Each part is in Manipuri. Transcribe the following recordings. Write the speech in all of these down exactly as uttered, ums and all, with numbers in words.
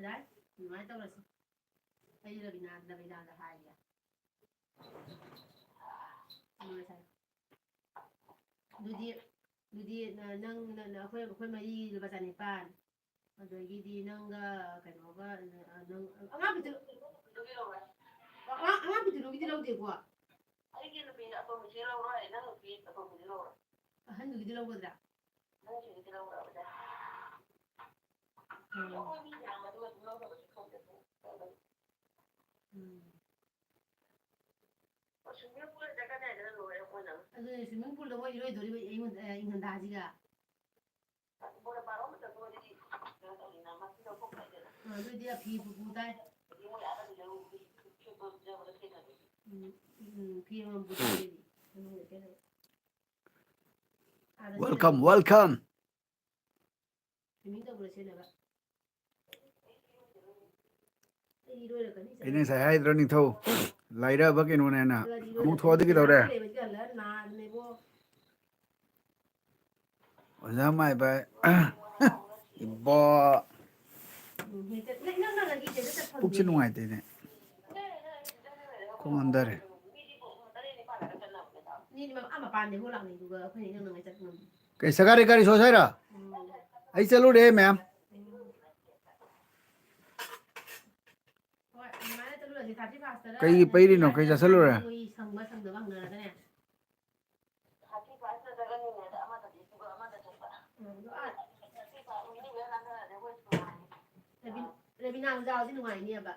ꯌꯥꯏ, ꯑꯗꯨꯃꯥꯏꯅ ꯇꯧꯔꯁꯤ꯫ ꯑꯩ ꯔꯕꯤꯅꯥ, ꯔꯕꯤꯅꯥꯗ ꯍꯥꯏꯒꯦ꯫ ꯂꯣꯏꯔꯦ꯫ ꯑꯗꯨꯗꯤ, ꯑꯗꯨꯗꯤ ꯅ-, ꯅꯪ, ꯅ-, ꯅ-, ꯑꯩꯈꯣꯏ, ꯑꯩꯈꯣꯏ ꯃꯔꯤ ꯂꯨꯄꯥ ꯆꯅꯤꯄꯥꯟ꯫ ꯑꯗꯒꯤꯗꯤ ꯅꯪꯒ ꯀꯩꯅꯣꯒ, ꯑ, ꯅꯪ ꯑꯉꯥꯡ ꯄꯤꯇꯨ-, ꯑꯉꯥꯡ, ꯑꯉꯥꯡ ꯄꯤꯇꯨꯂꯨꯒꯤꯗꯤ ꯂꯧꯗꯦꯀꯣ? ꯑꯩꯒꯤ ꯅꯨꯄꯤ ꯑꯇꯣꯝꯕꯤꯁꯦ ꯂꯧꯔꯣꯏ, ꯅꯪ ꯅꯨꯄꯤ ꯑꯇꯣꯝꯕꯤꯗꯤ ꯂꯧꯔꯣꯏ꯫ ꯑꯍꯟꯗꯨꯒꯤꯗꯤ ꯂꯧꯒꯗ꯭ꯔꯥ? ꯑꯍꯟꯁꯤꯒꯤꯗꯤ ꯂꯧꯔꯣꯏ꯫ ꯎꯝ꯫ ꯑꯩꯈꯣꯏ ꯃꯤ ꯌꯥꯝꯕꯗꯨ ꯑꯗꯨꯝ ꯂꯧꯗꯕꯗꯤ ꯈꯪꯗꯦ꯫ ꯎꯝ꯫ ꯑꯗꯨꯅꯦ, swimming poolꯗ ꯃꯣꯏ ꯏꯔꯣꯏꯗꯣꯔꯤꯕ ꯑꯌꯨꯛ ꯉꯟ-, ꯑ, ꯏꯪꯊꯝꯊꯥꯁꯤꯒ꯫ ꯑ, ꯑꯗꯨꯗꯤ ꯐꯤ ꯄꯨꯄꯨ ꯇꯥꯏ꯫ ꯎꯝ, ꯎꯝ, ꯐꯤ ꯑꯃꯃꯝ ꯄꯨ ꯇꯥꯏ ꯑꯗꯨꯗꯤ꯫ ꯃꯅꯨꯡꯗ ꯁꯦꯠꯅꯕ꯫ ꯑꯥꯗ welcome, ꯁꯦꯠꯅꯕ꯫ Welcome꯫ Swimming ꯇꯧꯕꯗ ꯁꯦꯠꯅꯕ꯫ ꯑꯩ ꯏꯔꯣꯏꯔꯛꯀꯅꯤ, ꯑꯩꯅ ꯉꯁꯥꯏ ꯍꯥꯏꯗ꯭ꯔꯣ, ꯅꯤꯡꯊꯧ? ꯂꯥꯏꯔꯕ ꯀꯩꯅꯣꯅꯦꯅ꯫ ꯏꯔꯣꯏꯔꯛꯀꯅꯤ꯫ ꯑꯃꯨꯛ ꯊꯣꯛꯑꯗꯤ ꯀꯩꯗꯧꯔꯦ? ꯂꯩꯕꯁꯤꯒ ꯂ-, ꯅꯥꯗꯅ ꯏꯕꯣ꯫ ꯑꯣꯖꯥ ꯃꯥꯏꯕ꯫ ꯏꯕꯣ꯫ ꯎꯝ, ꯍꯦꯛꯇ ꯅꯪ, ꯅꯪ, ꯅꯪ, ꯍꯦꯛꯇ ꯆꯠꯐꯝꯅꯦ꯫ ꯄꯨꯛꯁꯦ ꯅꯨꯡꯉꯥꯏꯇꯦꯅꯦ꯫ ꯈꯣꯡ ꯍꯟꯊꯔꯦ꯫ ꯃꯤꯗꯤ ꯃ-, ꯑꯥ ꯃꯄꯥꯟꯗꯩ ꯍꯣ ꯂꯥꯛꯅꯩꯗꯨꯒ ꯑꯩꯈꯣꯏꯅ ꯏꯅꯛ ꯅꯛꯅ ꯆꯠ ꯉꯝꯗꯦ꯫ ꯀꯩ ꯁꯒꯥꯔꯤ ꯒꯥꯔꯤ ꯁꯣ ꯁꯥꯏꯔꯣ? ꯎꯝ꯫ ꯑꯩ ꯆꯠꯂꯨꯔꯦ ꯃꯌꯥꯝ꯫ ꯎꯝ꯫ ꯍꯣꯏ, ꯑꯗꯨꯃꯥꯏꯅ ꯆꯠꯂꯨꯔꯁꯤ꯫ Thirty first ꯇꯔ ꯀꯩꯒꯤ ꯄꯩꯔꯤꯅꯣ? ꯀꯩ ꯆꯥꯁꯜꯂꯨꯔꯦ? ꯃꯣꯏ ꯁꯪꯕ ꯁꯪꯗꯕ ꯍꯪꯅꯔꯒꯅꯦ꯫ Thirty first ꯅꯠꯇ꯭ꯔꯒ ꯅꯤꯡꯉꯦꯗ ꯑꯃꯗꯗꯤ ꯑꯗꯨꯒ ꯑꯃꯗ ꯆꯠꯄ꯫ ꯎꯝ, ꯑꯗꯣ ꯑꯥ ꯊꯥꯔꯇꯤ ꯐꯥꯏꯚ ꯃꯤ ꯂꯣꯏ ꯉꯥꯡꯅꯔꯗꯤ ꯑꯩꯈꯣꯏ ꯁꯨꯃꯥꯏꯅ꯫ ꯔꯕꯤꯟ-, ꯔꯕꯤꯅꯥ ꯑꯣꯖꯥ ꯍꯣꯏꯗꯤ ꯅꯨꯡꯉꯥꯏꯅꯤꯕ꯫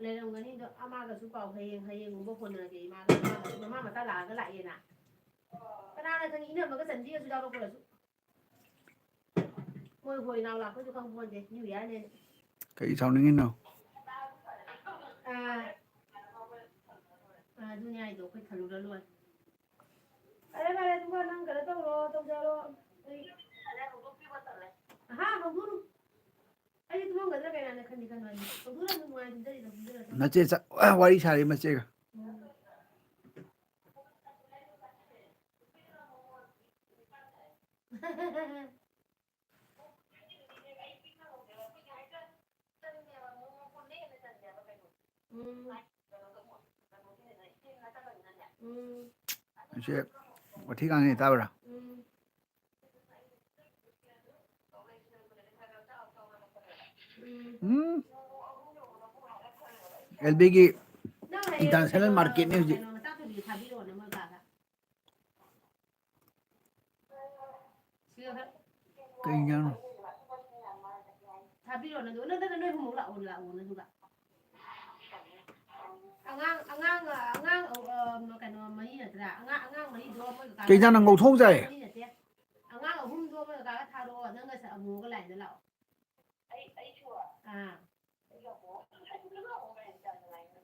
ꯂꯩꯔꯝꯒꯅꯤ, ꯑꯗꯣ ꯑꯃꯒꯁꯨ ꯄꯥꯎ ꯍꯌꯦꯡ, ꯍꯌꯦꯡꯒꯨꯝꯕ ꯍꯣꯠꯅꯔꯒꯦ꯫ ꯏꯃꯥꯒ ꯃꯃꯥ ꯃꯆꯥ ꯂꯥꯛꯑꯒ ꯂꯥꯛꯑꯦꯅ꯫ ꯀꯅꯥꯅ ꯈꯪꯉꯤ, ꯏꯅꯝꯃꯒ ꯆꯟꯕꯤꯒꯁꯨ ꯌꯥꯎꯔꯛꯄ꯭ꯔꯁꯨ꯫ ꯃꯣꯏ ꯍꯣꯏ ꯏꯅꯥꯎ ꯂꯥꯛꯄꯩꯁꯨ ꯈꯪꯄꯣꯟꯇꯦ, ꯅ꯭ꯌꯨ ꯏꯌꯥꯔꯅꯦꯅ꯫ ꯀꯩ ꯁꯥꯎꯅꯤꯡꯉꯤꯅꯣ? ꯑꯥ, ꯑꯥ, ꯑꯗꯨꯅꯦ ꯍꯥꯏꯗꯣ, ꯑꯩꯈꯣꯏ ꯊꯜꯂꯨꯔ ꯂꯣꯏꯔꯦ꯫ ꯐꯔꯦ, ꯐꯔꯦ, ꯑꯗꯨꯒ ꯅꯪ ꯀꯩꯅꯣ ꯇꯧꯔꯣ, ꯇꯧꯖꯔꯣ꯫ ꯑꯩ, ꯍꯥ, ꯍꯧꯗꯣꯛꯎ꯫ ꯑꯩꯗꯤ ꯇꯨꯝꯃꯝꯒꯗ꯭ꯔꯥ ꯀꯩꯅꯣꯅ ꯈꯟꯗꯤ ꯈꯟꯕꯅꯤ꯫ ꯍꯧꯗꯣꯛꯎꯔꯅꯨ, ꯅꯨꯡꯉꯥꯏ ꯇꯨꯝꯖꯔꯤꯗꯣ, ꯇꯨꯝꯖꯔꯁꯅꯨ꯫ ꯅꯆꯦ ꯆꯥ-, ꯋꯥꯔꯤ ꯁꯥꯔꯤ ꯃꯆꯦꯒ꯫ ꯎꯝ꯫ ꯎꯝ꯫ ꯎꯝ꯫ ꯑꯁꯤ ꯋꯥꯊꯤ ꯉꯥꯡꯉꯤ ꯇꯥꯕ꯭ꯔꯥ? ꯎꯝ꯫ ꯎꯝ꯫ ꯎꯝ꯫ ꯑꯦꯜ ꯕꯤꯒꯤ ꯅꯪ ꯍꯌꯦꯡ international ꯀꯩꯅꯣ, marketꯅꯤ ꯍꯧꯖꯤꯛ꯫ ꯀꯩꯅꯣ ꯃꯆꯥ ꯊꯣꯏꯕꯤꯗ ꯊꯥꯕꯤꯔꯛꯑꯣꯅꯦ, ꯃꯣꯏ ꯀꯥꯗ꯫ ꯁꯤꯒ ꯈꯔ ꯀꯩ ꯏꯟꯖꯥꯡꯅꯣ? ꯊꯥꯕꯤꯔꯛꯑꯣꯅꯦ, ꯑꯗꯨꯒ ꯅꯠꯇ꯭ꯔꯒ ꯅꯣꯏ ꯑꯍꯨꯝꯃꯨꯛ ꯂꯥꯛꯑꯣ, ꯂꯥꯛꯑꯣꯅꯦ, ꯑꯗꯨꯒ꯫ ꯑꯉꯥꯡ, ꯑꯉꯥꯡ, ꯑꯉꯥꯡ, ꯑ, ꯀꯩꯅꯣ, ꯃꯔꯤ ꯅꯠꯇ꯭ꯔꯥ? ꯑꯉꯥꯡ, ꯑꯉꯥꯡ ꯃꯔꯤꯗꯣ ꯃꯣꯏ ꯀꯀꯥꯒ ꯀꯩ ꯏꯟꯖꯥꯡꯅ ꯉꯧꯊꯣꯡ ꯆꯥꯏ? ꯃꯔꯤ ꯅꯠꯇꯦ꯫ ꯑꯉꯥꯡ ꯑꯍꯨꯝꯗꯣ ꯃꯣꯏ ꯀꯀꯥꯒ ꯊꯥꯔꯛꯑꯣ, ꯅꯪꯒ ꯁ-, ꯑꯃꯨꯛꯒ ꯂꯥꯏꯟꯗ ꯂꯥꯛꯑꯣ꯫ ꯑꯥ꯫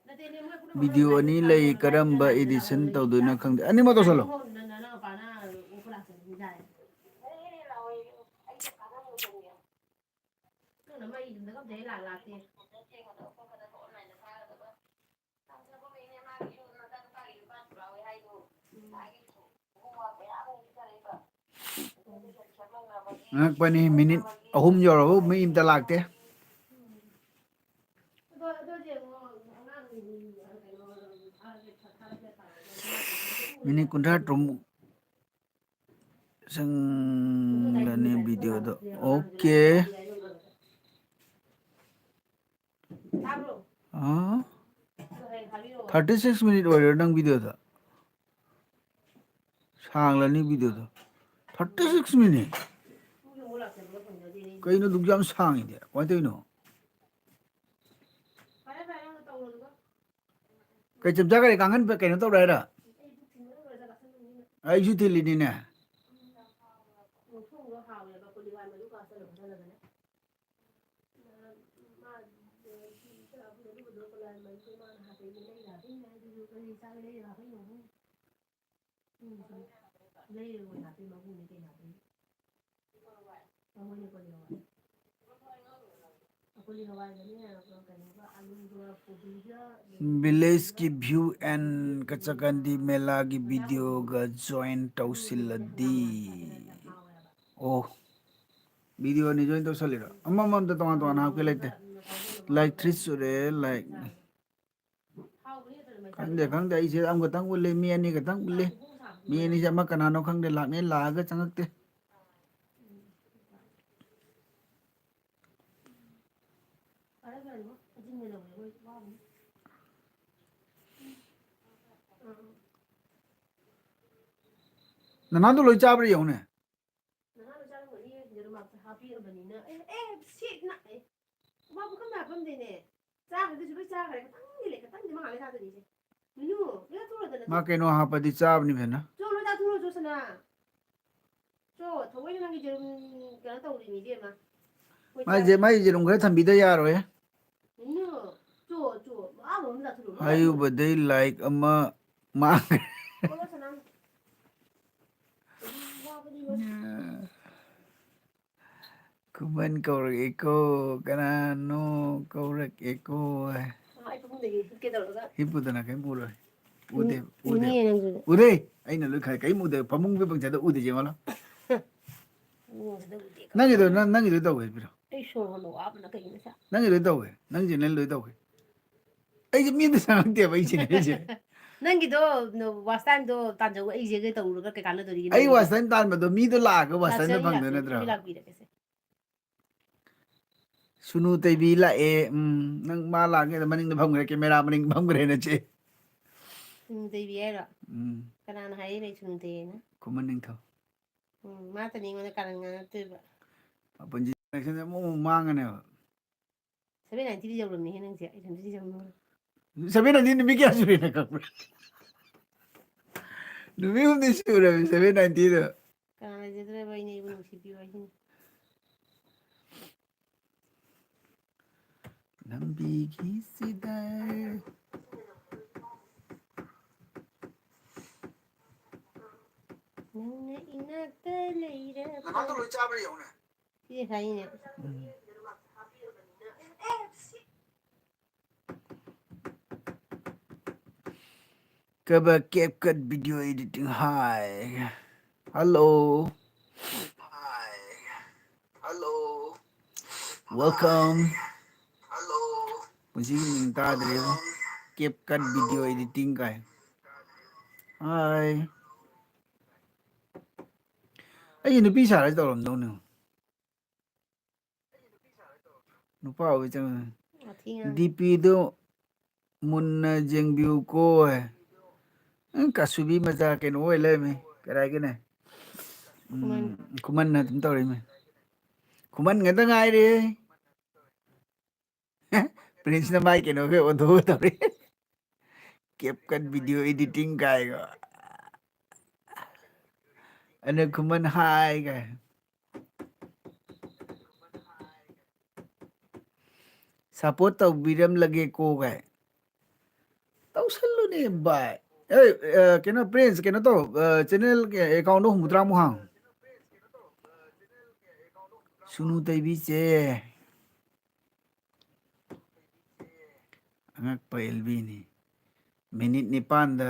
ꯅꯠꯇꯦꯅꯦ, ꯃꯣꯏ ꯄꯨꯝꯅꯃꯛ ꯚꯤꯗꯤꯑꯣ ꯑꯅꯤ ꯂꯥꯏꯟꯗ ꯂꯩ, ꯊꯥꯔꯛꯑꯣ, ꯀꯔꯝꯕ ꯂꯥꯏꯟꯗ ꯂꯥꯛꯑꯣ, edition ꯂꯩ꯫ ꯇꯧꯗꯣꯏꯅꯣ ꯈꯪꯗꯦ꯫ ꯑꯅꯤꯃꯛ ꯇꯧꯁꯜꯂꯣ꯫ ꯑꯅꯤꯃꯛ ꯅ-, ꯅ-, ꯅꯅꯥꯎꯄꯥꯅ ꯑꯣꯛꯄ ꯂꯥꯛꯆꯕꯅꯤ ꯌꯥꯔꯦ꯫ ꯅꯪꯅ ꯃꯩ ꯌꯨꯝꯗꯒ ꯑꯝꯇ ꯍꯦꯛ ꯂꯥꯛ-, ꯂꯥꯛꯇꯦ꯫ ꯎꯝ꯫ ꯑꯉꯛꯄꯅꯤ, ꯃꯤꯅꯤꯠ ꯑꯍꯨꯝ ꯌꯧꯔꯕ ꯃꯤ ꯑꯝꯇ ꯂꯥꯛꯇꯦ꯫ ꯎꯝ꯫ ꯑꯗꯣ, ꯑꯗꯨꯗꯤ ꯑꯃꯨꯛ ꯑꯉꯥꯡ, ꯀꯩꯅꯣ, ꯃꯤꯅꯤꯠ ꯀꯨꯟꯊ꯭ꯔꯥ ꯇꯔꯨꯛꯃꯨꯛ ꯆꯪꯂꯅꯤ ꯚꯤꯗꯤꯑꯣꯗꯣ꯫ ꯑꯣꯀꯦ꯫ ꯑꯥ? Thirty six minute ꯑꯣꯏꯔꯦ ꯅꯪ ꯚꯤꯗꯤꯑꯣꯗꯣ? ꯁꯥꯡꯂꯅꯤ ꯚꯤꯗꯤꯑꯣꯗꯣ꯫ Thirty six minute? ꯀꯩꯅꯣ ꯑꯗꯨꯛ ꯌꯥꯝ ꯁꯥꯡꯉꯤꯗꯤ? ꯀꯃꯥꯏꯅ ꯇꯧꯔꯤꯅꯣ? ꯀꯩ ꯆꯞ ꯆꯥꯈꯔꯦ? ꯀꯥꯡꯈꯟ ꯀꯩꯅꯣ ꯇꯧꯔꯦ ꯍꯥꯏꯔ? ꯑꯩꯁꯨ ꯊꯤꯜꯂꯤꯅꯤꯅꯦ꯫ Village ꯀꯤ view and ꯀꯆꯥꯀꯥꯟꯗꯤ ꯃꯦꯂꯥꯒꯤ ꯚꯤꯗꯤꯑꯣꯒ join ꯇꯧꯁꯤꯜꯂꯗꯤ꯫ ꯑꯣ, ꯚꯤꯗꯤꯑꯣ ꯑꯅꯤ join ꯇꯧꯁꯜꯂꯤꯔꯣ? ꯑꯃꯃꯝꯗ ꯇꯣꯉꯥꯟ ꯇꯣꯉꯥꯟꯅ ꯍꯥꯞꯀꯦ ꯂꯩꯇꯦ꯫ Like three ꯁꯨꯔꯦ, like꯫ ꯈꯪꯗꯦ, ꯈꯪꯗꯦ, ꯑꯩꯁꯦ ꯑꯃꯈꯛꯇꯪ ꯎꯠꯂꯤ, ꯃꯤ ꯑꯅꯤꯈꯛꯇꯪ ꯎꯠꯂꯤ꯫ ꯃꯤ ꯑꯅꯤꯁꯦ ꯑꯃ ꯀꯅꯥꯅꯣ ꯈꯪꯗꯦ, ꯂꯥꯛꯅꯦ ꯂꯥꯛꯑꯒ ꯆꯪꯉꯛꯇꯦ꯫ ꯅꯅꯥꯗꯣ ꯂꯣꯏ ꯆꯥꯕ꯭ꯔꯥ ꯌꯦꯡꯉꯨꯅꯦ꯫ ꯅꯍꯥꯟ ꯆꯥꯔꯝꯒꯅꯤ, ꯌꯦꯔꯨꯝ ꯍꯥꯞꯄꯤꯔꯕꯅꯤꯅ꯫ ꯑꯦ, ꯑꯦ, ꯁꯤ ꯅ-, ꯑꯦ, ꯃꯥ ꯄꯨꯈꯝꯗ ꯍꯥꯞꯄꯝꯗꯦꯅꯦ꯫ ꯆꯥꯈ꯭ꯔꯗꯨꯁꯨ ꯂꯣꯏ ꯆꯥꯈ꯭ꯔꯦ꯫ ꯈꯤꯇꯪꯗꯤ ꯂꯩ, ꯈꯤꯇꯪꯗꯤ ꯃꯉꯥ ꯂꯩ ꯆꯥꯗꯣꯏꯅꯤꯁꯦ꯫ ꯃꯤꯅꯨ, ꯂꯣꯏ ꯆꯥꯊꯣꯛꯎꯔꯣꯗꯅ꯫ ꯃꯥ ꯀꯩꯅꯣ ꯍꯥꯞꯄꯗꯤ ꯆꯥꯕꯅꯤ ꯐꯖꯅ꯫ ꯆꯣ, ꯂꯣꯏ ꯆꯥꯊꯣꯛꯎꯔꯣ, ꯆꯣ, ꯁꯅꯥ꯫ ꯆꯣ, ꯊꯑꯣꯏꯅ ꯅꯪꯒꯤ ꯌꯦꯔꯨꯝ ꯀꯩꯅꯣ ꯇꯧꯔꯤꯅꯤ, ꯏꯕꯦꯝꯃ꯫ ꯍꯣꯏ, ꯃꯥꯏꯁꯦ, ꯆꯥꯔꯣ꯫ ꯃꯥꯏ ꯌꯦꯔꯨꯝ ꯈꯔ ꯊꯝꯕꯤꯗ ꯌꯥꯔꯣꯏꯍꯦ꯫ ꯃꯤꯅꯨ, ꯆꯣ, ꯆꯣ, ꯑꯥ ꯃꯅꯨꯡꯗ ꯆꯥꯊꯣꯛꯎꯔꯣ, ꯂꯣꯏ ꯆꯥꯊꯣꯛꯎꯔꯣ꯫ ꯍꯥꯏꯔꯨꯕꯗꯩ ꯂꯥꯏꯛ ꯑꯃ ꯃꯥꯡꯈ꯭ꯔꯦ꯫ ꯆꯣ, ꯁꯅꯥ꯫ ꯈꯨꯃꯟ ꯀꯧꯔꯛꯑꯦꯀꯣ, ꯀꯅꯥꯅꯣ ꯀꯧꯔꯛꯑꯦꯀꯣ꯫ ꯑꯩ ꯐꯃꯨꯡꯗꯒꯤ ꯍꯤꯞꯀꯦ ꯇꯧꯔꯒ꯫ ꯍꯤꯞꯄꯨꯗꯅ ꯀꯩꯝ ꯎꯔꯣꯏ꯫ ꯎꯗꯦ, ꯎ-, ꯎꯗꯦ꯫ ꯎꯅꯤꯌꯦ ꯅꯪꯁꯨ꯫ ꯎꯗꯦ꯫ ꯑꯩꯅ ꯂꯣꯏ ꯈꯪꯉꯦ꯫ ꯀꯩꯝ ꯎꯗꯦ꯫ ꯐꯃꯨꯡꯒꯤ ꯄꯪꯆꯗ ꯎꯗꯦ, ꯌꯦꯡꯉꯣ ꯂꯥꯎ꯫ ꯐꯃꯨꯡꯁꯤꯗ ꯎꯗꯦ꯫ ꯅꯪꯒꯤꯗꯣ, ꯅꯪ, ꯅꯪꯒꯤꯗꯣ ꯇꯧꯋꯦ, ꯄꯤꯔꯣ꯫ ꯑꯩ ꯁꯣꯔ ꯍꯣꯟꯕ ꯋꯥꯕꯅ ꯀꯩꯅꯣ ꯁꯥ-, ꯅꯪꯒꯤꯗꯣ ꯇꯧꯋꯦ꯫ ꯅꯪ ꯆꯦꯅꯦꯜ ꯂꯣꯏ ꯇꯧꯋꯦ꯫ ꯑꯩꯁꯦ ꯃꯤꯗ ꯆꯪꯉꯛꯇꯦꯕ, ꯑꯩ ꯆꯦꯅꯦꯜꯁꯦ꯫ ꯅꯪꯒꯤꯗꯣ, ꯅꯣ, watch time ꯗꯣ ꯇꯥꯟꯖꯧ, ꯑꯩꯁꯦ ꯀꯩ ꯇꯧꯔꯨꯔꯒ ꯀꯩ ꯀꯥꯟꯅꯗꯣꯔꯤꯒꯦ ꯑꯩ ꯅꯪꯒꯤꯗꯣ? Watch time ꯇꯥꯟꯕꯗꯣ ꯃꯤꯗꯣ ꯂꯥꯛꯑꯒ watch time ꯗꯣ ꯂꯥꯛꯆꯔꯤ, ꯐꯪꯗꯣꯏ ꯂꯥꯛꯆꯔꯤ, ꯅꯠꯇ꯭ꯔꯣ? ꯍꯧꯖꯤꯛ ꯂꯥꯛꯄꯤꯔꯒꯦꯁꯦ꯫ ꯁꯨꯅꯨ ꯇꯩꯕꯤ ꯂꯥꯛꯑꯦ꯫ ꯎꯝ, ꯅꯪ ꯃꯥ ꯂꯥꯛꯑꯒꯦ ꯃꯅꯤꯡꯗ ꯐꯝꯈ꯭ꯔꯦ, camera ꯃꯅꯤꯡꯗ ꯐꯝꯈ꯭ꯔꯦ ꯅꯆꯦ꯫ ꯁꯨꯅꯨ ꯇꯩꯕꯤ ꯍꯥꯏꯔꯣ? ꯎꯝ꯫ ꯀꯅꯥꯅ ꯍꯥꯏꯔꯤꯕ ꯑꯩ ꯁꯨꯅꯨ ꯇꯩꯌꯦꯅ? ꯈꯨꯃꯟ ꯅꯤꯡꯊꯧ꯫ ꯎꯝ, ꯃꯥ ꯇꯅꯤ ꯑꯩꯉꯣꯟꯗ ꯀꯥꯔꯟ ꯉꯥꯡꯉꯛꯇꯣꯏꯕ꯫ ꯃꯄꯨꯟꯁꯤ election ꯑꯃꯨꯛ ꯑꯃꯨꯛ ꯃꯥꯡꯉꯅꯦꯕ꯫ Seven ninety ꯗꯤ ꯌꯧꯔꯝꯃꯤꯍꯦ ꯅꯪꯁꯦ, eight hundred ꯗꯤ ꯌꯧꯔꯝꯃꯤ꯫ Seven ninety ꯅꯨꯃꯤꯠ ꯀꯌꯥ ꯁꯨꯔꯦ ꯅꯪ ꯈꯪꯕ꯭ꯔꯥ? ꯅꯨꯃꯤꯠ ꯍꯨꯝꯅꯤ ꯁꯨꯔꯦ seven ninety ꯗꯣ꯫ ꯀꯅꯥ ꯂꯩꯖꯗ꯭ꯔꯕ ꯑꯩꯅ ꯑꯩꯕꯨ ꯅꯨꯡꯁꯤꯕꯤꯌꯨ ꯍꯥꯏꯁꯤꯅꯤ꯫ ꯂꯝꯕꯤꯒꯤꯁꯤꯗ꯫ ꯅꯪꯅ ꯏꯅꯥꯛꯇ ꯂꯩꯔꯕ꯫ ꯅꯃꯥꯗꯣ ꯂꯣꯏ ꯆꯥꯕ꯭ꯔꯥ ꯌꯦꯡꯉꯨꯅꯦ꯫ ꯁꯤ ꯉꯁꯥꯏꯒꯤꯅꯦ꯫ ꯎꯝ꯫ ꯀꯕ CapCut video editing꯫ Hi. Hello. Hi. Hello. Welcome. Hi. Hello. ꯄꯨꯟꯁꯤꯒꯤ ꯃꯤꯡ ꯇꯥꯗ꯭ꯔꯤꯕ꯫ Welcome. CapCut video editing ꯀꯥꯏ꯫ ꯍꯥꯏ꯫ ꯑꯩꯁꯦ ꯅꯨꯄꯤ ꯁꯥꯔꯁꯤ ꯇꯧꯔꯝꯗꯧꯅꯦ꯫ ꯅꯨꯄꯥ ꯑꯣꯏ ꯆꯪꯉ꯫ ꯗꯤ ꯄꯤꯗꯨ ꯃꯨꯟꯅ ꯌꯦꯡꯕꯤꯌꯨꯀꯣ꯫ ꯎꯝ, ꯀꯥꯁꯨꯕꯤ ꯃꯆꯥ ꯀꯩꯅꯣ ꯑꯣꯏ ꯂꯩꯔꯝꯃꯤ꯫ ꯀꯗꯥꯏꯒꯤꯅꯦ? ꯎꯝ, ꯈꯨꯃꯟ꯫ ꯈꯨꯃꯟꯅ ꯑꯗꯨꯝ ꯇꯧꯔꯤꯃꯤ꯫ ꯈꯨꯃꯟ ꯉꯥꯛꯇ ꯉꯥꯏꯔꯦ꯫ ꯄ꯭ꯔꯤꯟꯁꯅ ꯃꯥꯏ ꯀꯩꯅꯣꯒ ꯑꯣꯟꯊꯣꯛꯑ ꯇꯧꯔꯤ꯫ CapCut video editing ꯀꯥꯏꯒ꯫ ꯑꯅ ꯈꯨꯃꯟ ꯍꯥꯏ ꯀꯥꯏ꯫ Support ꯇꯧꯕꯤꯔꯝꯂꯒꯦꯀꯣ ꯀꯥꯏ꯫ ꯇꯧꯁꯜꯂꯨꯅꯦ ꯚꯥꯏ꯫ ꯑꯦ, ꯑ, ꯀꯩꯅꯣ, ꯄ꯭ꯔꯤꯟꯁ, ꯀꯩꯅꯣ ꯇꯧ, ꯑ, channel account ꯗꯣ ꯍꯨꯝꯐꯨꯇꯔꯥꯃꯨꯛ ꯍꯥꯡꯉꯨ꯫ ꯁꯨꯅꯨ ꯇꯩꯕꯤꯁꯦ꯫ ꯑꯉꯛꯄ ꯑꯦꯜ ꯕꯤꯅꯤ꯫ ꯃꯤꯅꯤꯠ ꯅꯤꯄꯥꯟꯗ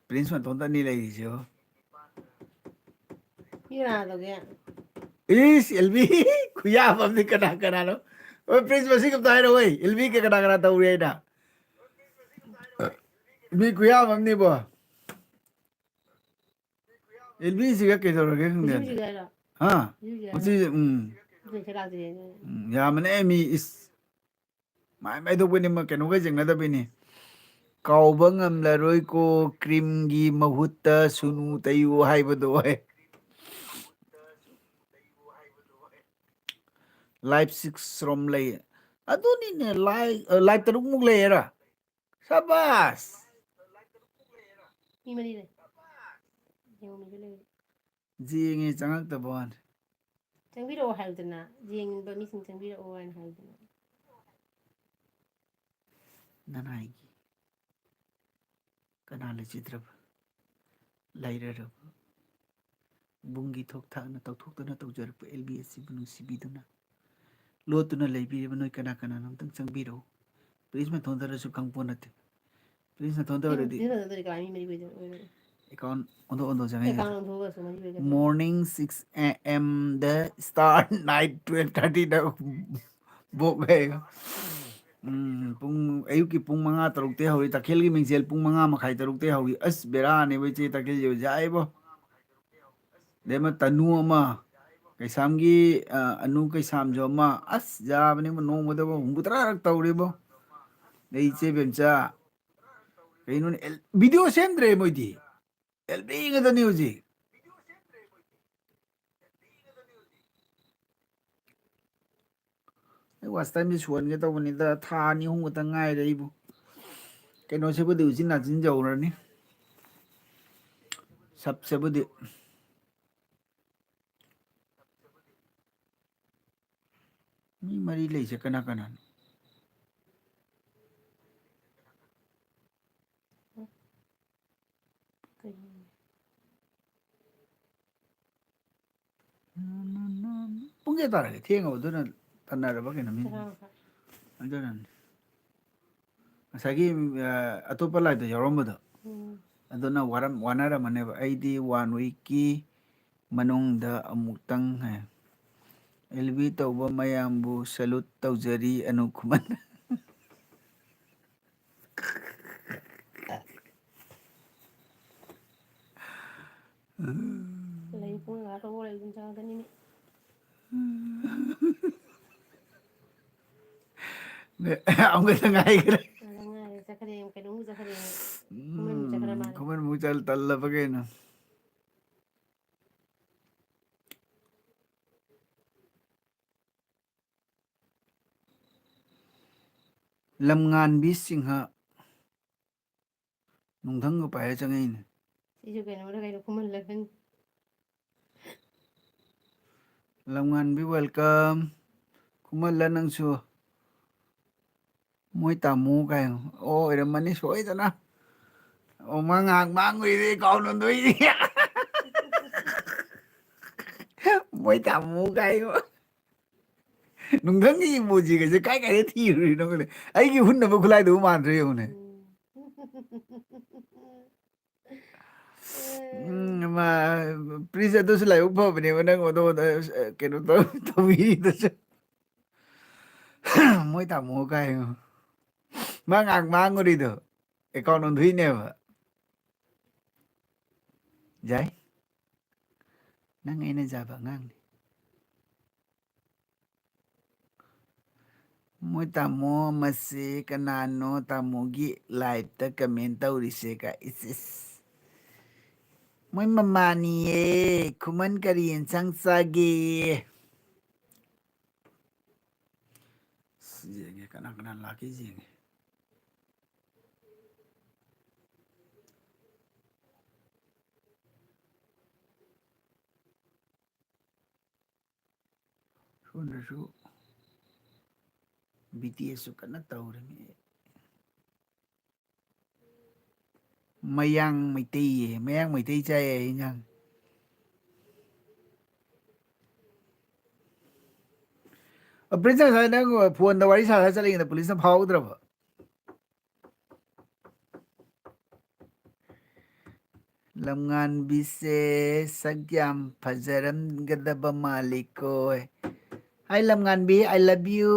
ꯄ꯭ꯔꯤꯟꯁ ꯃꯇꯣꯝꯇ ꯑꯅꯤ ꯂꯩꯔꯤꯁꯦ꯫ ꯃꯤ ꯀꯅꯥ ꯇꯧꯒꯦ? ꯏꯁ, ꯑꯦꯜ ꯕꯤ ꯈꯨꯌꯥꯕ ꯑꯃꯅꯤ, ꯀꯅꯥ ꯀꯅꯥꯅꯣ? ꯍꯣꯏ, ꯄ꯭ꯔꯤꯟꯁ ꯃꯁꯤꯡ ꯑꯝꯇ ꯍꯥꯏꯔꯛꯑꯣ, ꯑꯦꯜ ꯕꯤ ꯀ-, ꯀꯅꯥ ꯀꯅꯥ ꯇꯧꯔꯤ ꯍꯥꯏꯅ? ꯃꯤ ꯈꯨꯌꯥꯕ ꯑꯃꯅꯤꯕꯣ꯫ ꯑꯦꯜ ꯕꯤꯁꯤꯒ ꯀꯩꯗꯧꯔꯒꯦ ꯈꯪꯗꯦ꯫ ꯍꯧꯖꯤꯛ ꯍꯧꯖꯤꯛ ꯍꯥꯏꯔꯣ? ꯍꯥ? ꯍꯧꯖꯤꯛ ꯍꯧꯖꯤꯛ ꯃꯁꯤ, ꯍꯥꯏꯔꯣ? ꯎꯝ꯫ ꯃꯁꯤ ꯂꯥꯛꯇ꯭ꯔꯤꯅꯦ꯫ ꯎꯝ, ꯌꯥꯝꯕꯅꯦ ꯃꯤ, ꯏꯁ꯫ ꯃꯥꯏ ꯃꯥꯏ ꯊꯣꯛꯄꯅꯤ, ꯃ-, ꯀꯩꯅꯣꯒ ꯌꯦꯡꯅꯗꯕꯤꯅꯤ꯫ ꯀꯥꯎꯕ ꯉꯝꯂꯔꯣꯏꯀꯣ, ꯀ꯭ꯔꯤꯝꯒꯤ ꯃꯍꯨꯠꯇ ꯁꯨꯅꯨ ꯇꯩꯌꯨ ꯍꯥꯏꯕꯗꯣ꯫ Live six ꯔꯣꯝ ꯂꯩ꯫ ꯑꯗꯨꯅꯤꯅꯦ, live, ꯑ, live ꯇꯔꯨꯛꯃꯨꯛ ꯂꯩꯌꯦꯔꯥ? ꯁꯕꯥꯁ! ꯃꯤ ꯃꯔꯤ ꯂꯩ꯫ ꯌꯦꯡꯉꯣ, ꯃꯤꯁꯨ ꯂꯩ꯫ ꯌꯦꯡꯉꯦ, ꯆꯪꯉꯛꯇꯕ ꯋꯥꯅꯤ꯫ ꯆꯪꯕꯤꯔꯛꯑꯣ ꯍꯥꯏꯌꯨꯗꯅ, ꯌꯦꯡꯅꯤꯡꯕ ꯃꯤꯁꯤꯡ ꯆꯪꯕꯤꯔꯛꯑꯣ ꯍꯥꯏꯅ ꯍꯥꯏꯌꯨꯗꯅ꯫ ꯅꯅꯥꯏꯒꯤ ꯀꯅꯥ ꯂꯩꯖꯗ꯭ꯔꯕ, ꯂꯩꯔꯔꯕ, ꯕꯨꯡꯒꯤ ꯊꯣꯛ ꯊꯥꯛꯅ ꯇꯧꯊꯣꯛꯇꯅ ꯇꯧꯖꯔꯛꯄ ꯑꯦꯜ ꯕꯤ ꯑꯁꯤꯕꯨ ꯅꯨꯡꯁꯤꯕꯤꯗꯨꯅ ꯂꯣꯠꯇꯨꯅ ꯂꯩꯕꯤꯔꯤꯕ ꯅꯣꯏ ꯀꯅꯥ ꯀꯅꯥꯅꯣ ꯑꯝꯇꯪ ꯆꯪꯕꯤꯔꯛꯎ꯫ ꯄ꯭ꯔꯤꯟꯁ ꯃꯇꯣꯟꯗꯔꯁꯨ ꯈꯪꯄꯣꯠ ꯅꯠꯇꯦ꯫ ꯄ꯭ꯔꯤꯟꯁ ꯃꯇꯣꯟꯗ ꯑꯣꯏꯔꯗꯤ ꯄ꯭ꯔꯤꯟꯁ ꯃꯇꯣꯟꯗꯗꯤ ꯀꯃꯥꯏ ꯃꯤ ꯃꯔꯤ ꯑꯣꯏꯗꯣꯏꯅꯣ? ꯑꯦꯀꯥꯎꯟ ꯑꯣꯟꯊꯣꯛ ꯑꯣꯟꯊꯣꯛ ꯆꯪꯉꯦ꯫ ꯑꯦꯀꯥꯎꯟ ꯑꯣꯟꯊꯣꯛꯑꯒꯁꯨ ꯃꯔꯤ ꯑꯣꯏꯒꯗ꯭ꯔꯥ? Morning six A M the start, night twelve thirty ꯗ ꯕꯣꯛ ꯂꯩ꯫ ꯎꯝ, ꯄꯨꯡ, ꯑꯌꯨꯛꯀꯤ ꯄꯨꯡ ꯃꯉꯥ, ꯇꯔꯨꯛꯇꯩ ꯍꯧꯔꯤ꯫ ꯇꯈꯦꯜꯒꯤ ꯃꯤꯡꯖꯦꯜ ꯄꯨꯡ ꯃꯉꯥ ꯃꯈꯥꯏ, ꯇꯔꯨꯛꯇꯩ ꯍꯧꯔꯤ꯫ ꯑꯁ, ꯕꯦꯔꯥꯅꯦꯕꯣ, ꯏꯆꯦ, ꯇꯈꯦꯜꯁꯦ ꯌꯥꯏꯕꯣ꯫ ꯑꯗꯩ ꯑꯃ ꯇꯅꯨ ꯑꯃ, ꯀꯩꯁꯥꯝꯒꯤ, ꯑ, ꯑꯅꯨ ꯀꯩꯁꯥꯝꯁꯨ ꯑꯃ꯫ ꯑꯁ, ꯌꯥꯕꯅꯦꯕꯣ, ꯅꯣꯡꯃꯗꯕꯣ ꯍꯨꯝꯐꯨꯇꯔꯥꯔꯛ ꯇꯧꯔꯦꯕꯣ꯫ ꯑꯗꯩ ꯏꯆꯦ ꯕꯦꯝꯆꯥ, ꯀꯩꯅꯣꯅꯦ, ꯑꯦꯜ-, ꯚꯤꯗꯤꯑꯣ ꯁꯦꯝꯗ꯭ꯔꯦ ꯃꯣꯏꯗꯤ꯫ ꯑꯦꯜ ꯕꯤ ꯉꯥꯛꯇꯅꯤ ꯍꯧꯖꯤꯛ꯫ ꯑꯩ ꯋꯥꯆ ꯇꯥꯏꯝꯁꯦ ꯁꯨꯍꯟꯒꯦ ꯇꯧꯕꯅꯤꯗ, ꯊꯥ ꯑꯅꯤ ꯑꯍꯨꯝ ꯈꯛꯇ ꯉꯥꯏꯔꯦ ꯑꯩꯕꯨ꯫ ꯀꯩꯅꯣꯁꯤꯕꯨꯗꯤ ꯎꯆꯤꯟ ꯅꯥꯆꯤꯟ ꯌꯧꯔꯅꯤ꯫ ꯁꯞꯁꯤꯕꯨꯗꯤ꯫ ꯃꯤ ꯃꯔꯤ ꯂꯩꯁꯦ ꯀꯅꯥ ꯀꯅꯥꯅꯣ? ꯀꯩꯅꯣ? ꯄꯨꯡ ꯀꯌꯥ ꯇꯥꯔꯒꯦ? ꯊꯦꯡꯉꯕ? ꯑꯗꯨꯅ ꯇꯟꯅꯔꯕ ꯀꯩꯅꯣ ꯃꯤ? ꯇꯔꯥ ꯃꯈꯥꯏ꯫ ꯑꯗꯨꯅꯅꯤ꯫ ꯉꯁꯥꯏꯒꯤ, ꯑ, ꯑꯇꯣꯞꯄ ꯂꯥꯏꯗ ꯌꯥꯎꯔꯝꯕꯗꯣ, ꯎꯝ꯫ ꯑꯗꯨꯅ ꯋꯥꯔꯝ-, ꯋꯥꯅꯔꯝꯃꯅꯦꯕ꯫ ꯑꯩꯗꯤ one weekꯀꯤ ꯃꯅꯨꯡꯗ ꯑꯃꯨꯛꯇꯪ ꯍꯥꯏ꯫ ꯑꯦꯜ ꯕꯤ ꯇꯧꯕ ꯃꯌꯥꯝꯕꯨ salute ꯇꯧꯖꯔꯤ, ꯑꯅꯨ ꯈꯨꯃꯟ꯫ ꯂꯩ ꯄꯨꯡ ꯃꯉꯥ ꯇꯔꯨꯛ ꯂꯩ ꯑꯗꯨꯝ ꯆꯪꯉꯛꯀꯅꯤꯅꯦ꯫ ꯑꯃꯨꯛꯀ ꯉꯥꯏꯈ꯭ꯔꯦ꯫ ꯑꯗ ꯉꯥꯏꯔꯦ, ꯆꯠꯈ꯭ꯔꯦ, ꯀꯩꯅꯣꯃꯨꯛ ꯆꯠꯈ꯭ꯔꯦ꯫ ꯈꯨꯃꯟꯃꯨꯛ ꯆꯠꯈ꯭ꯔ ꯎꯝ, ꯃꯥꯜꯂꯦ꯫ ꯈꯨꯃꯟꯃꯨꯛ ꯆꯠ-, ꯇꯜꯂꯕ ꯀꯩꯅꯣ? ꯂꯝꯉꯥꯟꯕꯤ ꯁꯤꯡꯍ ꯅꯨꯡꯊꯪꯒ ꯄꯥꯏꯔ ꯆꯪꯉꯛꯏꯅꯦ꯫ ꯁꯤꯁꯨ ꯀꯩꯅꯣꯔ ꯀꯩꯅꯣ ꯈꯨꯃꯜꯂ ꯈꯪꯗꯦ꯫ ꯂꯝꯉꯥꯟꯕꯤ welcome꯫ ꯈꯨꯃꯜꯂ ꯅꯪꯁꯨ? ꯃꯣꯏ ꯇꯥꯃꯣ ꯀꯥꯏ꯫ ꯑꯣ, ꯑꯣꯏꯔꯝꯃꯅꯤ ꯁꯣꯏꯗꯅ꯫ ꯑꯣ, ꯃꯥ ꯉꯥꯏꯍꯥꯛ ꯃꯥꯡꯉꯨꯏꯅꯦ, ꯀꯥꯎꯅꯗꯣꯏꯅꯤ꯫ ꯃꯣꯏ ꯇꯥꯃꯣ ꯀꯥꯏ꯫ ꯅꯨꯡꯊꯪꯒꯤ emojiꯒꯁꯦ ꯀꯥꯏ ꯀꯥꯏꯗ ꯊꯤꯔꯨꯔꯤꯅꯣ ꯈꯪꯗꯦ꯫ ꯑꯩꯒꯤ ꯍꯨꯟꯅꯕ ꯈꯨꯠꯂꯥꯏꯗꯨꯕꯨ ꯃꯥꯟꯗ꯭ꯔꯦ ꯌꯦꯡꯉꯨꯅꯦ꯫ ꯎꯝ꯫ ꯎꯝ, ꯃꯥ, ꯄ꯭ꯔꯤꯟꯁ, ꯑꯗꯨꯁꯨ ꯂꯥꯏꯕꯛ ꯐꯕꯅꯦꯕ ꯅꯪ ꯑꯗꯣ, ꯑ, ꯀꯩꯅꯣ ꯇꯧ-, ꯇꯧꯕꯤꯔꯤꯗꯨꯁꯨ꯫ ꯃꯣꯏ ꯇꯥꯃꯣ ꯀꯥꯏ꯫ ꯃꯥ ꯉꯥꯏꯍꯥꯛ ꯃꯥꯡꯉꯨꯔꯤꯗꯣ ꯑꯦꯀꯥꯎꯟ ꯑꯣꯟꯊꯣꯛꯏꯅꯦꯕ꯫ ꯌꯥꯏ꯫ ꯅꯪ ꯑꯩꯅ ꯌꯥꯕ ꯑꯉꯥꯡꯅꯤ꯫ ꯃꯣꯏ ꯇꯥꯃꯣ ꯑꯃꯁꯦ ꯀꯅꯥꯅꯣ ꯇꯥꯃꯣꯒꯤ ꯂꯥꯏꯞꯇ ꯀꯃꯦꯟ ꯇꯧꯔꯤꯁꯦ ꯀꯥꯏ? ꯏꯁ, ꯏꯁ꯫ ꯃꯣꯏ ꯃꯃꯥꯅꯤꯌꯦ꯫ ꯈꯨꯃꯟ ꯀꯔꯤ ꯌꯦꯟꯁꯥꯡ ꯆꯥꯒꯦ? ꯑꯁ, ꯌꯦꯡꯒꯦ, ꯀꯅꯥ ꯀꯅꯥ ꯂꯥꯛꯀꯦ ꯌꯦꯡꯒꯦ꯫ ꯁꯣꯝꯗꯁꯨ ꯕꯤ ꯇꯤ ꯑꯦꯁꯁꯨ ꯀꯟꯅ ꯇꯧꯔꯤꯃꯤ꯫ ꯃꯌꯥꯡ ꯃꯩꯇꯩꯌꯦ, ꯃꯌꯥꯡ ꯃꯩꯇꯩ ꯆꯥꯏꯌꯦ ꯏꯟꯖꯥꯡ꯫ ꯑ, ꯄ꯭ꯔꯤꯟꯁꯦꯁ, ꯉꯁꯥꯏ ꯅꯪ ꯐꯣꯟꯗ ꯋꯥꯔꯤ ꯁꯥ ꯁꯥ ꯆꯠꯂꯤꯉꯩꯗ ꯄꯨꯂꯤꯁꯅ ꯐꯥꯍꯧꯗ꯭ꯔꯕ? ꯂꯝꯉꯥꯟꯕꯤꯁꯦ ꯁꯛ ꯌꯥꯝ ꯐꯖꯔꯝꯒꯗꯕ ꯃꯥꯜꯂꯤꯀꯣ꯫ Hi, ꯂꯝꯉꯥꯟꯕꯤ, I love you꯫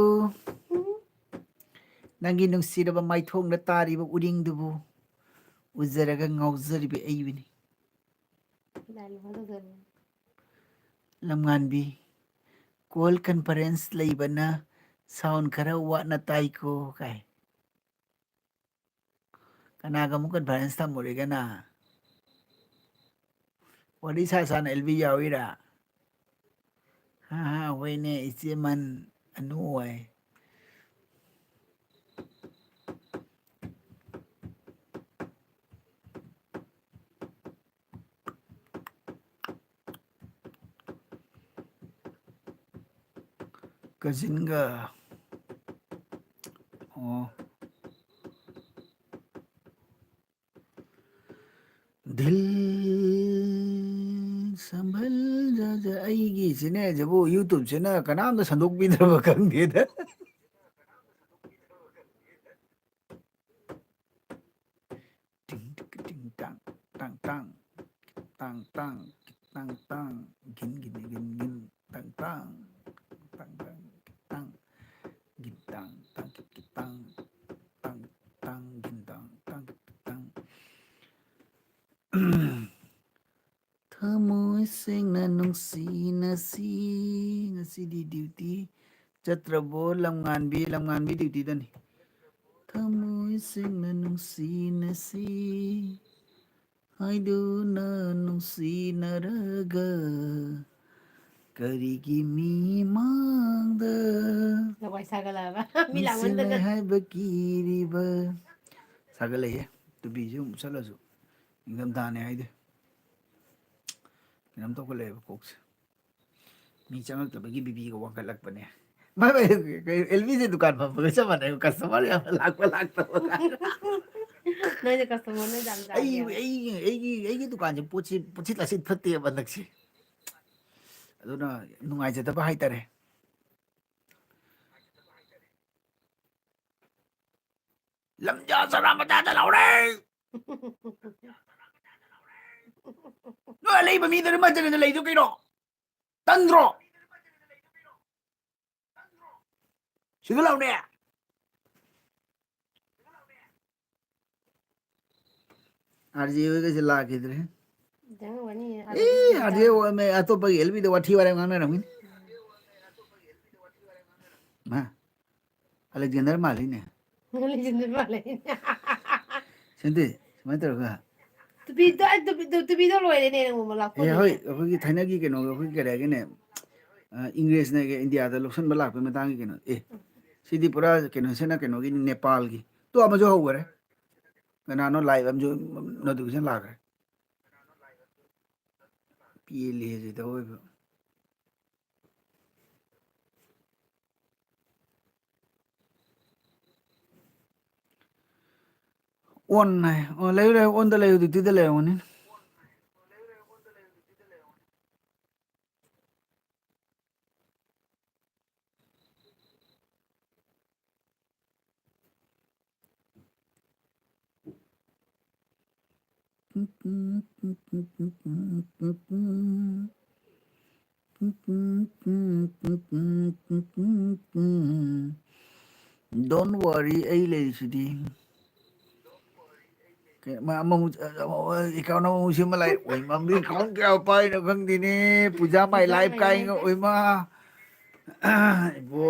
ꯅꯪꯒꯤ ꯅꯨꯡꯁꯤꯔꯕ ꯃꯥꯏꯊꯣꯡꯗ ꯇꯥꯔꯤꯕ ꯎꯔꯤꯡꯗꯨꯕꯨ ꯎꯖꯔꯒ ꯉꯥꯎꯖꯔꯤꯕ ꯑꯩꯕꯨꯅꯤ꯫ ꯂꯝꯉꯥꯟꯕꯤ, call conference ꯂꯩꯕꯅ sound ꯈꯔ ꯋꯥꯠꯅ ꯇꯥꯏꯀꯣ ꯀꯥꯏ꯫ ꯀꯅꯥꯒ ꯑꯃꯨꯛ conference ꯊꯝꯃꯨꯔꯤꯒꯦ ꯅ? ꯋꯥꯔꯤ ꯁꯥ ꯁꯥꯅ ꯑꯦꯜ ꯕꯤ ꯌꯥꯎꯔꯤꯔꯥ? ꯍꯥ, ꯍꯥ, ꯍꯣꯏꯅꯦ, ꯏꯆꯦ ꯃꯟ ꯑꯅꯨ ꯑꯣꯏ꯫ ꯀꯖꯤꯟꯒ꯫ ꯑꯣ꯫ ꯗꯤꯜ ꯁꯝꯚꯜ ꯖ ꯖ꯫ ꯑꯩꯒꯤꯁꯤꯅꯦ ꯁꯤꯕꯨ YouTubeꯁꯤꯅ ꯀꯅꯥꯝꯇ ꯁꯟꯗꯣꯛꯄꯤꯗ꯭ꯔꯕ ꯈꯪꯗꯦꯗ꯫ ꯇꯤꯡ ꯇꯤꯛ ꯇꯤꯡ ꯇꯥꯡ ꯇꯥꯡ ꯇꯥꯡ ꯇꯥꯡ ꯇꯥꯡ ꯇꯥꯡ ꯇꯥꯡ ꯒꯤꯟ ꯒꯤꯟ ꯒꯤꯟ ꯒꯤꯟ ꯇꯥꯡ ꯇꯥꯡ ꯇꯥꯡ ꯇꯥꯡ ꯇꯥꯡ꯫ ꯅꯨꯡꯁꯤꯅꯁꯤ꯫ ꯉꯁꯤꯗꯤ duty ꯆꯠꯇ꯭ꯔꯕꯣ ꯂꯝꯉꯥꯟꯕꯤ? ꯂꯝꯉꯥꯟꯕꯤ duty ꯗꯅꯤ꯫ ꯊꯃꯣꯏ ꯁꯦꯡꯅ ꯅꯨꯡꯁꯤꯅꯁꯤ ꯍꯥꯏꯗꯨꯅ ꯅꯨꯡꯁꯤꯅꯔꯒ ꯀꯔꯤꯒꯤ ꯃꯤꯃꯥꯡꯗ ꯂꯋꯥꯏ ꯁꯥꯒꯠꯂꯛꯑꯕ? ꯃꯤ ꯅꯨꯡꯁꯤꯅꯩ ꯂꯥꯛꯃꯟꯗꯅ꯫ ꯍꯥꯏꯕ ꯀꯤꯔꯤꯕ? ꯁꯥꯒꯠꯂꯛꯑꯦ꯫ ꯇꯨꯄꯤꯁꯦ ꯑꯃꯨꯛ ꯎꯞꯁꯜꯂꯁꯨ ꯅꯤꯡꯊꯝꯊꯥꯅꯦ ꯍꯥꯏꯗꯤ ꯀꯩꯅꯣꯝ ꯇꯧꯈꯠꯂꯛꯑꯦꯕ ꯀꯣꯛꯁꯦ꯫ ꯃꯤ ꯆꯪꯉꯛꯇꯕꯒꯤ ꯕꯤꯄꯤꯒ ꯋꯥꯡꯈꯠꯂꯛꯄꯅꯦ꯫ ꯚꯥꯏ, ꯚꯥꯏ, ꯀꯩ, ꯑꯦꯜꯕꯤꯁꯦ ꯗꯨꯀꯥꯟ ꯐꯝꯕꯒ ꯆꯞ ꯃꯥꯟꯅꯩ, customer ꯌꯥꯝꯅ ꯂꯥꯛꯄ ꯂꯥꯛꯇꯕ꯫ ꯅꯣꯏꯅ customer ꯅꯣꯏ ꯌꯥꯝ ꯑꯩ, ꯆꯥꯒꯦꯕ꯫ ꯑꯩꯒꯤ, ꯑꯩꯒꯤ, ꯑꯩꯒꯤ ꯗꯨꯀꯥꯟꯁꯦ ꯄꯣꯠꯁꯤ, ꯄꯣꯠꯁꯤ ꯂꯥꯁꯤꯠ ꯐꯠꯇꯦꯕ ꯍꯟꯗꯛꯁꯦ꯫ ꯑꯗꯨꯅ ꯅꯨꯡꯉꯥꯏꯖꯗꯕ ꯍꯥꯏꯇꯥꯔꯦ꯫ ꯂꯝꯖꯥ ꯆꯔꯥ ꯃꯇꯥꯗ ꯂꯥꯎꯔꯦ꯫ ꯅꯣꯏ ꯑꯂꯩꯕ ꯃꯤꯗꯨꯅ ꯃꯇꯝꯗ ꯂꯩꯗꯣ ꯀꯩꯅꯣ? ꯇꯟꯗ꯭ꯔꯣ? ꯁꯤꯗ ꯂꯥꯎꯅꯦ꯫ ꯑꯥꯔ ꯖꯦ ꯍꯣꯏꯒꯁꯦ ꯂꯥꯛꯈꯤꯗ꯭ꯔꯦ꯫ ꯆꯪꯉꯝꯒꯅꯤ, ꯑꯦ, ꯑꯥꯔ ꯖꯦ ꯑꯣꯏꯔꯝꯃꯦ, ꯑꯇꯣꯞꯄꯒꯤ ꯑꯦꯜꯕꯤꯗ ꯋꯥꯊꯤ ꯋꯥꯔꯦꯝ ꯉꯥꯡꯅꯔꯝꯒꯅꯤ꯫ ꯃꯥ, ꯑꯂꯦꯛꯖꯦꯟꯗꯔ ꯃꯥꯜꯂꯤꯅꯦ꯫ ꯑꯂꯦꯛꯖꯦꯟꯗꯔ ꯃꯥꯜꯂꯤꯅꯦ꯫ ꯁꯦꯟꯇꯦ, ꯁꯨꯃꯥꯏꯅ ꯇꯧꯔꯒ꯫ ꯇꯨꯄꯤꯗꯣ, ꯑꯩ ꯇꯨꯄꯤꯗꯣ, ꯇꯨꯄꯤꯗꯣ ꯂꯣꯏꯔꯦꯅꯦ, ꯅꯣꯡꯃ ꯑꯦ, ꯍꯣꯏ, ꯂꯥꯛꯄꯅꯤꯅꯦ꯫ ꯑꯩꯈꯣꯏꯒꯤ ꯊꯥꯏꯅꯒꯤ ꯀꯩꯅꯣꯒ, ꯑꯩꯈꯣꯏꯒꯤ ꯀꯔꯤ ꯍꯥꯏꯒꯦꯅꯦ, ꯑ, ꯏꯪꯔꯦꯖꯅꯒ ꯏꯟꯗꯤꯌꯥꯗ ꯂꯧꯁꯤꯟꯕ ꯂꯥꯛꯄꯒꯤ ꯃꯇꯥꯡꯒꯤ ꯀꯩꯅꯣ꯫ ꯑꯦ, ꯁꯤꯗꯤ ꯄꯨꯔꯥ ꯀꯩꯅꯣꯁꯤꯅ ꯀꯩꯅꯣꯒꯤ ꯅꯦꯄꯥꯜꯒꯤ꯫ ꯇꯣ, ꯑꯃꯁꯨ ꯍꯧꯈꯔꯦ꯫ ꯀꯅꯥꯅꯣ live ꯑꯃꯁꯨ notification ꯂꯥꯛꯈ꯭ꯔꯦ꯫ ꯄꯦꯜꯂꯦ ꯁꯤꯗ ꯑꯣꯏꯕ꯫ On ꯍꯥꯏ꯫ ꯑꯣ, ꯂꯩꯌꯨ, ꯂꯩꯌꯨ, on ꯗ ꯂꯩꯌꯨ, duty ꯗ ꯂꯩꯔꯝꯒꯅꯤ꯫ Don't worry, ꯑꯩ ꯂꯩꯔꯤꯁꯤꯗꯤ꯫ ꯑꯃꯃꯨꯛ, ꯑꯦꯀꯥꯎꯟ ꯑꯃꯃꯨꯛ ꯁꯦꯝꯃ ꯂꯥꯛꯑꯦ꯫ ꯑꯣꯏ ꯃꯝꯗꯤ ꯑꯦꯀꯥꯎꯟ ꯀꯌꯥ ꯄꯥꯏꯅꯣ ꯈꯪꯗꯦꯅꯦ꯫ ꯄꯨꯖꯥ ꯃꯥꯏ ꯂꯥꯏꯐ ꯀꯥꯏꯅ, ꯑꯣꯏꯃ꯫ ꯏꯕꯣ,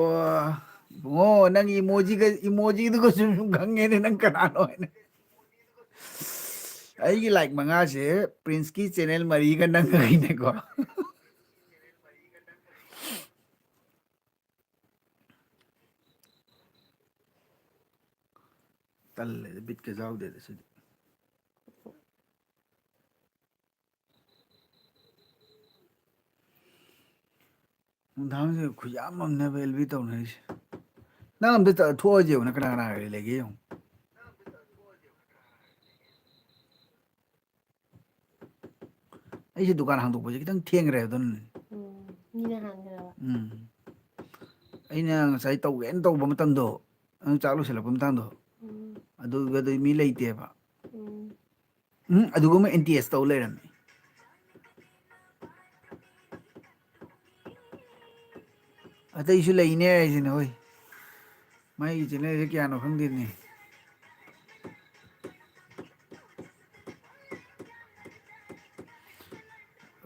ꯏꯕꯨꯡꯉꯣ, ꯅꯪ ꯏꯃꯣꯖꯤꯒ, ꯏꯃꯣꯖꯤꯗꯨꯒ ꯁꯨꯝ ꯁꯨꯝ ꯈꯪꯉꯦꯅꯦ, ꯅꯪ ꯀꯅꯥꯅꯣ ꯍꯥꯏꯅ꯫ ꯑꯩꯒꯤ ꯂꯥꯏꯛ ꯃꯉꯥꯁꯦ ꯄ꯭ꯔꯤꯟꯁꯀꯤ ꯆꯦꯅꯦꯜ ꯃꯔꯤꯒ ꯅꯪꯒꯅꯤꯀꯣ꯫ ꯇꯜꯂꯦꯗ, ꯕꯤꯠꯀ ꯌꯥꯎꯗꯦꯗ ꯁꯤꯗꯤ꯫ ꯅꯨꯡꯗꯥꯡꯁꯦ ꯈꯨꯌꯥꯝ ꯑꯃꯅꯦꯕ ꯑꯦꯜ ꯕꯤ ꯇꯧꯅꯔꯤꯁꯦ꯫ ꯅꯪ ꯑꯝꯇ ꯆꯠ-, ꯊꯣꯛꯑꯁꯦ ꯌꯦꯡꯉꯨꯅꯦ, ꯀꯅꯥ ꯀꯅꯥ ꯂꯩꯒꯦ ꯌꯦꯡꯉꯨ꯫ ꯑꯩꯁꯦ ꯗꯨꯀꯥꯟ ꯍꯥꯡꯗꯣꯛꯄꯁꯦ ꯈꯤꯇꯪ ꯊꯦꯡꯈ꯭ꯔꯦ ꯑꯗꯨꯅꯅꯦ꯫ ꯎꯝ, ꯃꯤꯅ ꯍꯥꯟꯈ꯭ꯔꯕ꯫ ꯎꯝ꯫ ꯑꯩꯅ ꯉꯁꯥꯏ ꯇꯧꯒꯦꯅ ꯇꯧꯕ ꯃꯇꯝꯗꯣ, ꯅꯪ ꯆꯥꯛ ꯂꯣꯏꯁꯤꯜꯂꯛꯄ ꯃꯇꯥꯡꯗꯣ, ꯎꯝ꯫ ꯑꯗꯨꯒꯗꯤ ꯃꯤ ꯂꯩꯇꯦꯕ꯫ ꯎꯝ꯫ ꯎꯝ, ꯑꯗꯨꯒꯨꯝꯕ ꯑꯦꯟꯇꯤ ꯑꯦꯁ ꯇꯧ ꯂꯩꯔꯝꯃꯤ꯫ ꯑꯇꯩꯁꯨ ꯂꯩꯅꯦ ꯍꯥꯏꯁꯤꯅꯦ, ꯍꯣꯏ꯫ ꯃꯥꯏ ꯆꯦꯅꯦꯜꯁꯦ ꯀꯌꯥꯅꯣ ꯈꯪꯗꯦꯅꯦ꯫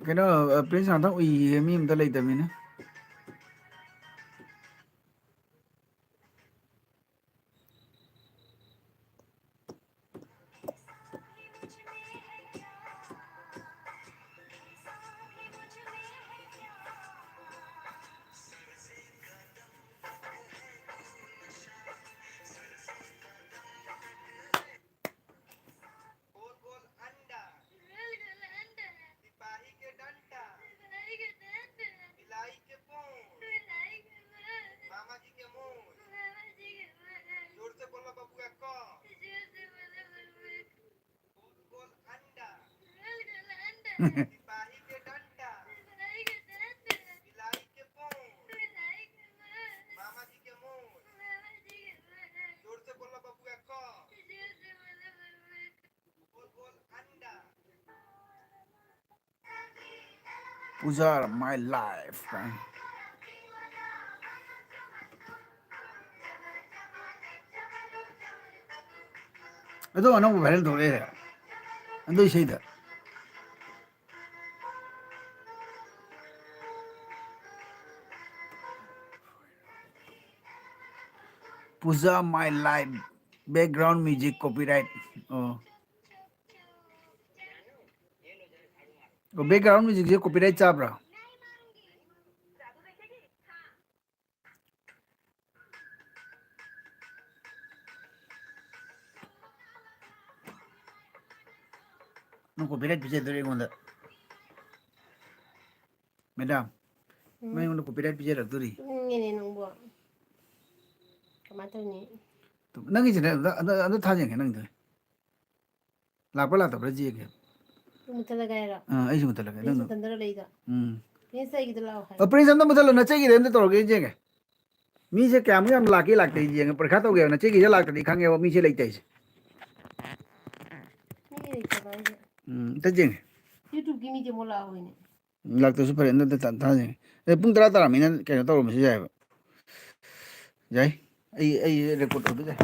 ꯀꯩꯅꯣ, ꯑ, ꯄ꯭ꯔꯤꯟꯁ ꯉꯥꯛꯇꯪ ꯎꯏꯌꯦ, ꯃꯤ ꯑꯝꯇ ꯂꯩꯇꯕꯅꯤꯅ꯫ गोल गोल अंडा, सिपाही के डंडा, बिलाई के पूंछ, मामा जी के मूछ। जोर से बोलो बबुआ क। गोल गोल अंडा, सिपाही के डंडा, बिलाई के पूंछ, मामा जी के मूछ। जोर से बोलो बबुआ क। गोल गोल अंडा। Puja my life, friend. ꯑꯗꯣ ꯑꯅꯧꯕ viral ꯊꯣꯛꯂꯛꯑꯦ꯫ ꯑꯗꯨ ꯏꯁꯩꯗ꯫ ꯄꯨꯖꯥ My Life, background music copyright꯫ ꯑꯣ꯫ ꯑꯣ, background musicꯁꯦ copyright ꯆꯥꯕ꯭ꯔꯥ? ꯅꯪ copyright ꯄꯤꯖꯗꯣꯔꯦ ꯑꯩꯉꯣꯟꯗ꯫ Madam, ꯎꯝ꯫ ꯅꯪ ꯑꯩꯉꯣꯟꯗ copyright ꯄꯤꯖꯔꯛꯇꯣꯔꯤ꯫ ꯐꯨꯅꯤꯡꯉꯦꯅꯦ ꯅꯪꯕꯨ꯫ ꯀꯃꯥꯏ ꯇꯧꯅꯤ? ꯅꯪꯒꯤꯁꯤꯅꯦ, ꯑꯝꯇ, ꯑꯝꯇ, ꯑꯝꯇ ꯊꯥꯖꯟꯒꯦ ꯅꯪꯒꯤꯗꯣ꯫ ꯂꯥꯛꯄ꯭ꯔꯥ ꯂꯥꯛꯇꯕ꯭ꯔꯥ ꯌꯦꯡꯒꯦ꯫ ꯃꯨꯊꯠꯂꯒꯦ ꯍꯥꯏꯔꯣ? ꯑꯥ, ꯑꯩꯁꯨ ꯃꯨꯊꯠꯂꯒꯦ꯫ ꯄ꯭ꯔꯤꯟꯁ ꯅꯪ ꯃꯊꯟꯇꯔꯣ ꯂꯩꯗꯣ? ꯎꯝ꯫ ꯄ꯭ꯔꯤꯟꯁ ꯑꯩꯒꯤꯗ ꯂꯥꯛꯑꯣ ꯍꯥꯏꯌꯣ꯫ ꯑ, ꯄ꯭ꯔꯤꯟꯁ ꯑꯝꯇ ꯃꯨꯊꯠꯂꯣ, ꯅꯆꯦꯒꯤꯗ ꯑꯝꯇ ꯇꯧꯔꯒꯦ ꯌꯦꯡꯒꯦ꯫ ꯃꯤꯁꯦ ꯀꯌꯥꯃꯨꯛ ꯌꯥꯝ ꯂꯥꯛꯀꯦ ꯂꯥꯛꯇꯦ ꯌꯦꯡꯉꯦ, ꯄꯔꯤꯈꯥ ꯇꯧꯒꯦꯕ꯫ ꯅꯆꯦꯒꯤꯁꯦ ꯂꯥꯛꯇ꯭ꯔꯗꯤ ꯈꯪꯉꯦꯕ ꯃꯤꯁꯦ ꯂꯩꯇꯦ ꯍꯥꯏꯁꯦ꯫ ꯃꯤꯗꯤ ꯂꯩꯇꯕ ꯍꯥꯏꯁꯦ꯫ ꯎꯝ, ꯑꯝꯇ ꯌꯦꯡꯒꯦ꯫ YouTube-ꯀꯤ ꯃꯤꯗꯤ ꯑꯃꯨꯛ ꯂꯥꯛꯑꯣꯏꯅꯦ꯫ ꯂꯥꯛꯇ꯭ꯔꯁꯨ ꯐꯔꯦ, ꯑꯝꯇ ꯊꯥ-, ꯊꯥꯖꯟꯒꯦ꯫ ꯑꯦ, ꯄꯨꯡ ꯇꯔꯥ ꯇꯥꯔꯝꯃꯤꯅ ꯀꯩꯅꯣ ꯇꯧꯔꯝꯕꯁꯨ ꯌꯥꯏꯑꯕ꯫ ꯌꯥꯏ꯫ ꯑꯩ, ꯑꯩ record ꯇꯧꯗꯣꯏꯁꯦ꯫